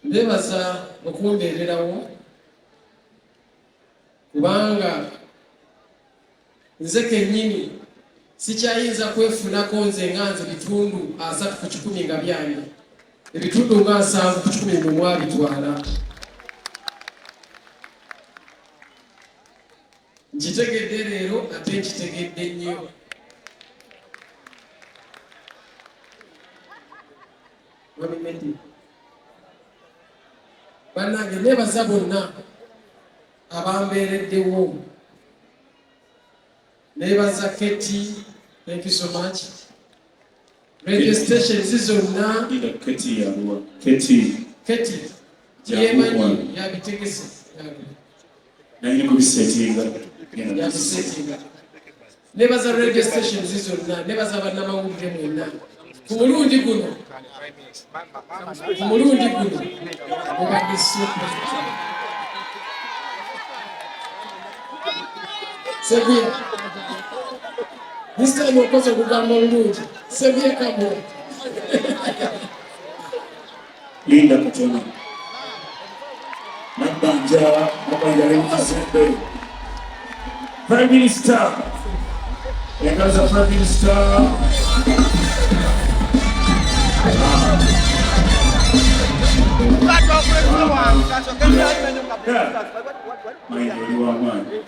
Mbebaza okumbeererawo kubanga nze kennyini sikyayinza kwefunako nze nga nze bitundu 30% nga byange, ebitundu nga 70% mwe mwabitwala. Nkitegedde leero ate nkitegedde nnyo. Bannange nebaza bonna abambeereddewo. Nebaza Keti, thank you so much. Radio stations zonna. Keti yaluwa? Keti. Keti yemanyi yabitegese. Nanyini kubisetinga. Yabisetinga. Nebaza radio stations zonna, nebaza bannamawulire mwenna. Ku mulundi guno, ku mulundi guno mubadde super. Seguya, this time okoze okugamba olulungi. Seguya kamo. Linda katono. Nabbanja, Nabbanja ali mu kizimbe. Prime Minister. Engalo za Prime Minister. Mayinja oli w'amaanyi.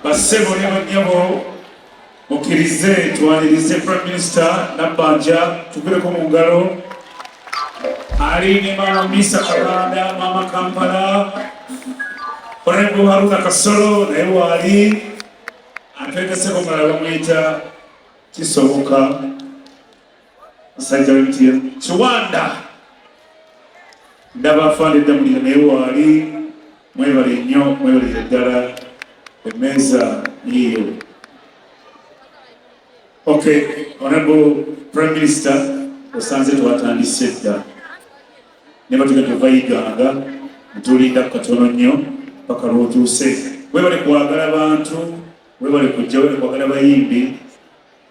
Bassebo ne bannyabo, mukkirize twanirize Prime Minister Nabbanja, tugireko mu ngalo. Ali ne Maama Misa Kabanda, Maama Kampala, Honorable Haruna Kasolo naye waali atwegaseko mulala bamuyita Kisoboka, musajja w'emitiya Kiwanda, ndaba afande Ddamulira naye waali. Mwebale nnyo, mwebalire ddala, emmeeza yiiyo. Okay, Honorable Prime Minister, osanze twatandise dda ne batugenda tuva Iganga, ntulinda katono nnyo paka lw'otuuse. Webale kwagala bantu, webale kujja, webale kwagala bayimbi.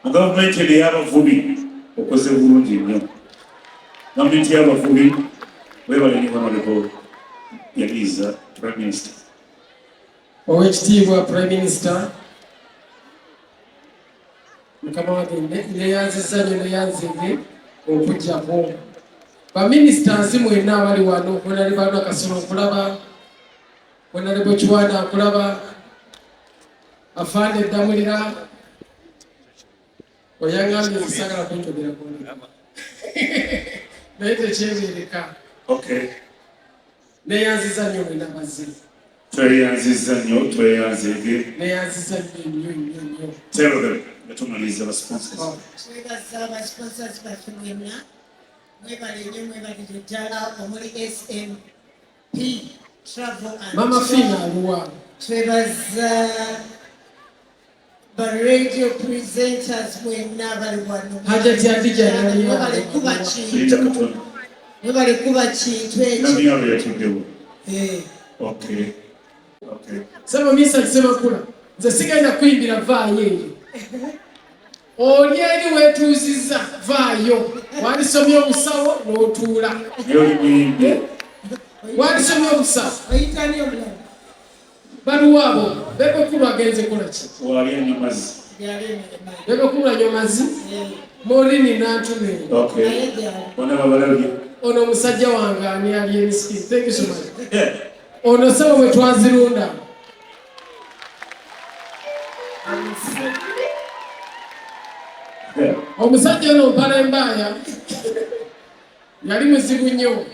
Mu gavumenti eno ey'abavubi okoze bulungi nnyo. Gavumenti y'abavubi, webale nnyo Honorable Yagiza, Prime Minister. Oweekitiibwa Prime Minister, mukama wange, neyanzizza nnyo, neyanzige okujjako baminisita nsi mwenna abali wano. Honorable Haruna Kasolo nkulaba, Honorable Kiwanda nkulaba, Afande Ddamulira oyaŋŋambye nzisagala kunjogerako naye tekyebeereka. Neyanziza nnyo mwenna bazze. Tweyanziza nnyo, tweyanzege. Neyanziza nnyo nnyo nnyo nnyo. Tell them nga tumaliriza ba sponsors. Twebaza ba sponsors baffe mwenna, mwebale nnyo, mwebalire ddala, omuli SMP Travel and Mama Tour. Fina aluwa? Twebaza ba radio presenters mwenna abali wano. Hajati Hadija yali Mwebale kuba Linda kintu, katono. mwebale kuba kintu ekyo. Namyalo yatuddewo. Eh. Okay. Sebo Misa Kisemakula, nze sigenda kuyimbira, vaayo eyo oli eri weetuuzizza, vaayo. Wandisomye obusawo n'otuula. Naye oli muyimbi. Wandisomye obusawo. Oyitani omulala? Baliwo abo bebekulu agenze kola ki? Wali anywa mazzi. Gyali emirimu. Bebekulu anywa mazzi. Morini Nantume. Naye gyali. Bonna babalabye. Ono omusajja wange ani ali emisiki, thank you so much. Ono sebo bwe twazirunda. Omusajja ono mpala embaaya yali muzibu nnyo,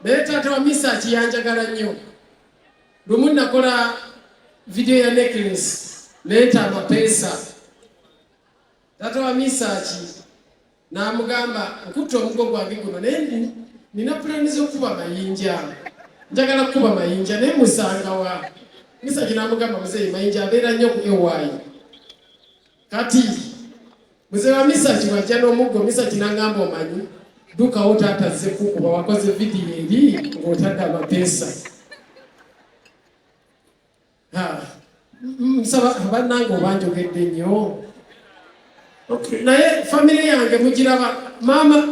naye taata wa Misaki yanjagala nnyo. Lumu nakola vidiyo ya necklace leeta amapeesa, taata wa Misaki n'amugamba, "Nkutta omugo gwange guno, naye nina pulani z'okukuba mayinja, njagala kukuba mayinja, naye musanga wa?" Misaki n'amugamba, "Muzeeyi, mayinja abeera nnyo ku ewaayi." Kati muzeeyi wa Misaki wajja n'omuggo, Misaki n'angamba, "Omanyi, ddukawo, taata azze kukuba, wakoze vidiyo eri ng'otadde amapeesa." Ha, nsaba bannange oba njogedde nnyo. Naye famire yange mugiraba, maama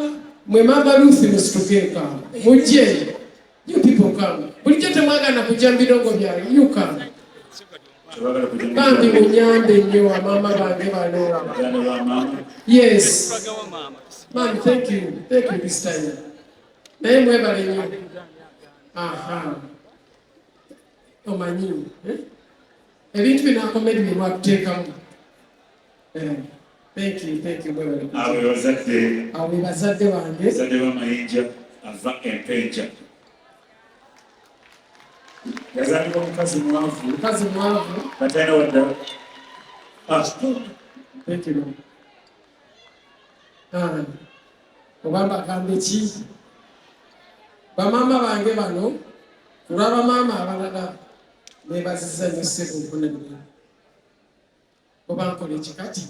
Mwe Mama Ruth musituke kaawo. Mujje. You people come. Bulijjo temwagana kujja mu bidongo byange. You come. Bambi munyambe nnyo bamaama bange bano. Yes. Mami, thank you. Thank you this time. Naye mwebale nnyo. Aha. Omanyi. Eh? Ebintu bino akomedi bye mwatuteekamu. Eh. Thank you, thank you mwebale. Abo bazadde. Abo bazadde bange. Bazadde ba Mayinja ava Empenja. Yazaalibwa mukazi mwavu. Mukazi mwavu. Batalina wadda. Ah. Thank you. Ah. Oba mbagambe ki? Bamaama bange bano kulwa bamaama abalala nebaziza nnyo ssebo nkunamira. Oba nkola ekikati?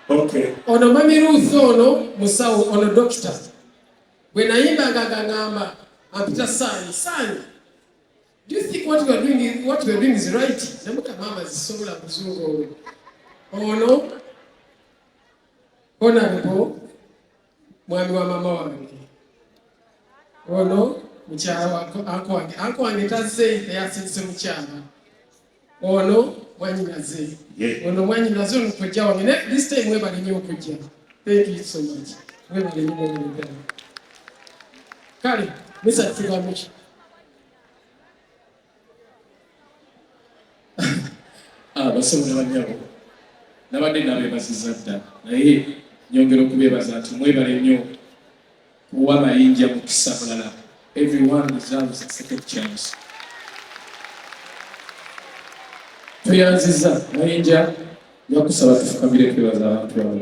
Okay. Ono Mami Ruth ono musawo ono dokita. Bwe nayimbanga nga ngamba ampita Sani, Sani. Do you think what you are doing is, what you are doing is right? Namuka mama zisobola kuzungu olwo. Ono Honorable mwami wa mama wange. Ono mukyala wa anko wange. Anko wange tazze yasindise mukyala. Ono mwanyinaze. Ono mwanyinaze ono kojja wange. Ne this time mwebale nnyo okujja. Thank you so much. Mwebale nnyo mwebale ddala. Kale, Mr. Tugambe ki? Abasawo ne bannyabo nabadde nabeebazizza dda naye nyongera okubeebaza nti mwebale nnyo kuwa Mayinja mukisa mulala. Everyone deserves a second chance. Tweyanzizza Mayinja, nja kusaba tufukamire twebaza abantu abo.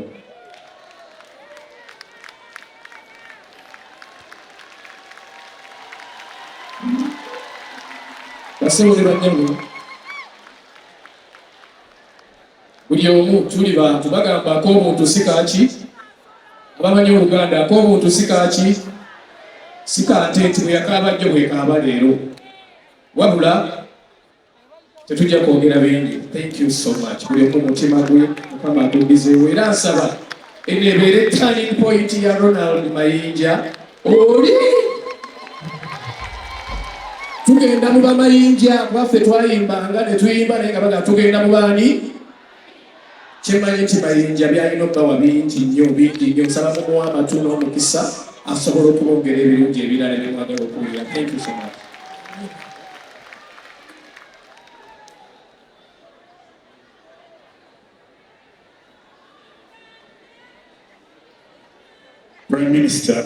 Bassebo ne bannyabo, buli omu tuli bantu bagamba ak'obuntu si kaaki, abamanyi Oluganda ak'obuntu si kaaki, si kante nti bwe yakaaba jjo bwekaaba leero, wabula tetujja kwogera bingi. Thank you so much. Buli omu mutima gwe Mukama aguddizeewo, era nsaba eno ebeere turning point ya Ronald Mayinja. Oli tugenda mu bamayinja baffe twayimbanga ne tuyimba naye nga bagamba tugenda mu baani. Kyemanyi nti Mayinja byalina okubawa bingi nnyo bingi nnyo. Nsaba mumuwa amatu n'omukisa asobola okubongera ebirungi ebirala byemwagala okuwulira. Thank you so much. Prime Minister